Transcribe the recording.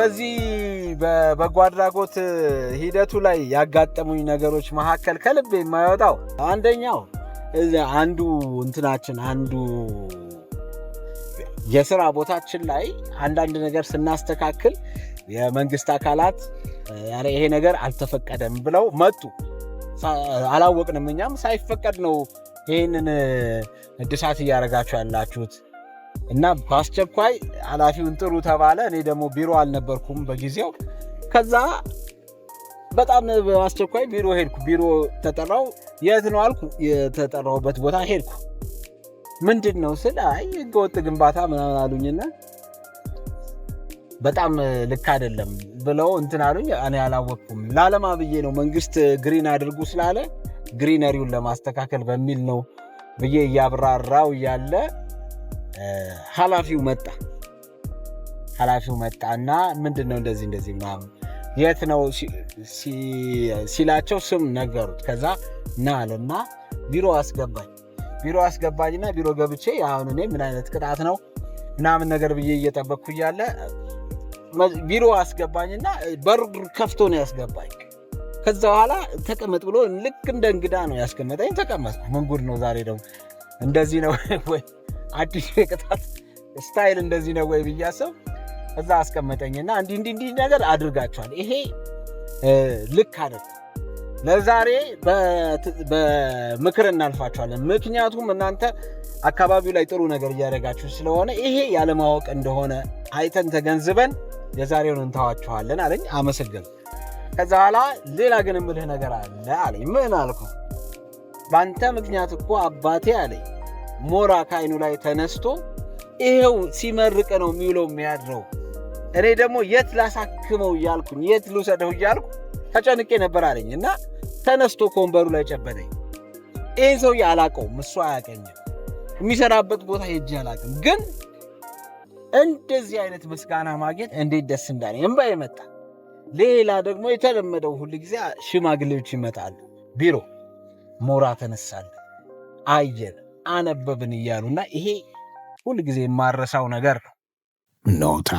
በዚህ በበጎ አድራጎት ሂደቱ ላይ ያጋጠሙኝ ነገሮች መካከል ከልብ የማይወጣው አንደኛው አንዱ እንትናችን አንዱ የስራ ቦታችን ላይ አንዳንድ ነገር ስናስተካክል የመንግስት አካላት ኧረ ይሄ ነገር አልተፈቀደም ብለው መጡ። አላወቅንም። እኛም ሳይፈቀድ ነው ይህንን እድሳት እያደረጋችሁ ያላችሁት እና በአስቸኳይ ኃላፊውን ጥሩ ተባለ። እኔ ደግሞ ቢሮ አልነበርኩም በጊዜው። ከዛ በጣም በአስቸኳይ ቢሮ ሄድኩ። ቢሮ ተጠራው። የት ነው አልኩ። የተጠራሁበት ቦታ ሄድኩ። ምንድን ነው ስል አይ ህገወጥ ግንባታ ምናምን አሉኝና በጣም ልክ አይደለም ብለው እንትን አሉኝ። እኔ አላወቅኩም። ላለማ ብዬ ነው፣ መንግስት green አድርጉ ስላለ greenery ውን ለማስተካከል በሚል ነው ብዬ እያብራራው እያለ ኃላፊው መጣ። ኃላፊው መጣና ምንድን ነው እንደዚህ እንደዚህ ምናምን የት ነው ሲላቸው ስም ነገሩት። ከዛ ና አለና ቢሮ አስገባኝ። ቢሮ አስገባኝና ቢሮ ገብቼ አሁን እኔ ምን አይነት ቅጣት ነው ምናምን ነገር ብዬ እየጠበቅኩ እያለ ቢሮ አስገባኝና በር ከፍቶ ነው ያስገባኝ። ከዛ በኋላ ተቀመጥ ብሎ ልክ እንደ እንግዳ ነው ያስቀመጠኝ። ተቀመጥኩ። ምን ጉድ ነው ዛሬ ደግሞ፣ እንደዚህ ነው ወይ አዲሱ የቅጣት style፣ እንደዚህ ነው ወይ ብዬ አሰብኩ። እዛ አስቀመጠኝና እንዲህ እንዲህ እንዲህ ነገር አድርጋችኋል፣ ይሄ ልክ አይደለም። ለዛሬ በምክር እናልፋችኋለን። ምክንያቱም እናንተ አካባቢው ላይ ጥሩ ነገር እያደረጋችሁ ስለሆነ ይሄ ያለማወቅ እንደሆነ አይተን ተገንዝበን የዛሬውን እንተዋችኋለን አለኝ። አመሰገንኩ። ከዛ በኋላ ሌላ ግን የምልህ ነገር አለ አለኝ። ምን አልኩ? በአንተ ምክንያት እኮ አባቴ አለኝ ሞራ ከአይኑ ላይ ተነስቶ ይሄው ሲመርቅ ነው የሚውለው የሚያድረው። እኔ ደግሞ የት ላሳክመው እያልኩኝ፣ የት ልውሰደው እያልኩ ተጨንቄ ነበር አለኝ እና ተነስቶ ከወንበሩ ላይ ጨበጠኝ። ይህን ሰውዬ አላውቀውም፣ እሱ አያውቀኝም፣ የሚሰራበት ቦታ ሄጄ አላውቅም። ግን እንደዚህ አይነት ምስጋና ማግኘት እንዴት ደስ እንዳለኝ እምባዬ መጣ። ሌላ ደግሞ የተለመደው ሁል ጊዜ ሽማግሌዎች ይመጣሉ ቢሮ፣ ሞራ ተነሳል፣ አየን፣ አነበብን እያሉና ይሄ ሁል ጊዜ የማረሳው ነገር ነው። ኖታ።